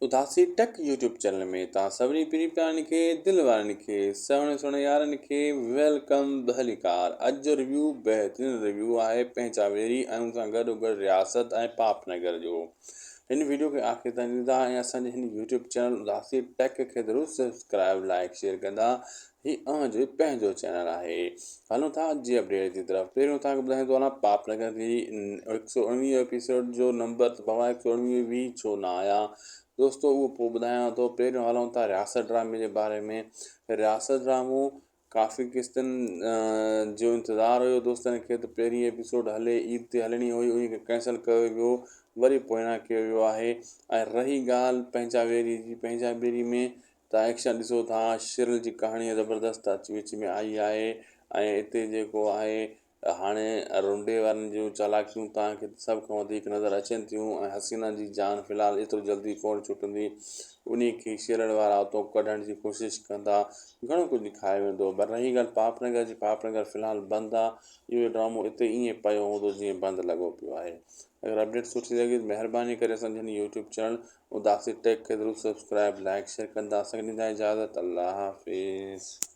اداسي tech YouTube channel ۾ توهان سڀني پرين پيارن کي دل وارن کي سهڻي سهڻي يارن کي welcome ڀليڪار اڄ جو ريويو بهترين ريويو آهي پنهنجا ويري ۽ ان سان گڏو گڏ رياست ۽ پاپ نگر جو هن ويڊيو کي آخر تائين ڏيندا ۽ اسان جي هن يوٽيوب چينل اداسي ٽيڪ کي ضرور سبسڪرائب لائڪ شيئر ڪندا هي اوهان جو پنهنجو چينل آهي. هلون ٿا اڄ جي اپڊيٽ جي طرف. پهريون توهان کي ٻڌائيندو هلان پاپ نگر جي 119 ايپيسوڊ جو نمبر ته بابا 119 وي ڇو نه آيا دوستو اهو پوء ٻڌايان ٿو پهريون هلون ٿا رياست ڊرامي جي باري ۾ رياست ڊرامو ڪافي قسطن جو انتظار هيو دوستن کي ته پهرين ايپيسوڊ هلي عيد تي هلڻي هئي انهي کي ڪينسل ڪيو ويو وري پوئنا ڪيو ويو آهي ۽ رهي ڳالهه پنهنجا ويري جي پنهنجا ويري ۾ ته ايڪشن ڏسو ٿا شرل جي ڪهاڻي زبردست اچ وچ ۾ آئي آهي ۽ اتي جيڪو آهي هاڻي رنڊي وارن جون چالاڪيون توهان کي سڀ کان وڌيڪ نظر اچن ٿيون ۽ حسينا جي جان في الحال ايترو جلدي ڪونه ڇٽندي انهي کي شرل وارا اتو ڪڍڻ جي ڪوشش ڪندا گهڻو ڪجهه ڏيکاريو ويندو پر رهي ڳالهه پاپ نگر جي پاپ نگر في الحال بند آ اهو ڊرامو اتي ائين پيو هوندو جيئن بند لڳو پيو آهي اگر اپڊيٽ سٺي لڳي ته مهرباني ڪري اسان جي هن يوٽيوب چينل اداسي ٽيڪ کي ضرور سبسڪرائب لائڪ شيئر ڪندا اسان کي ڏيندا اجازت الله حافظ.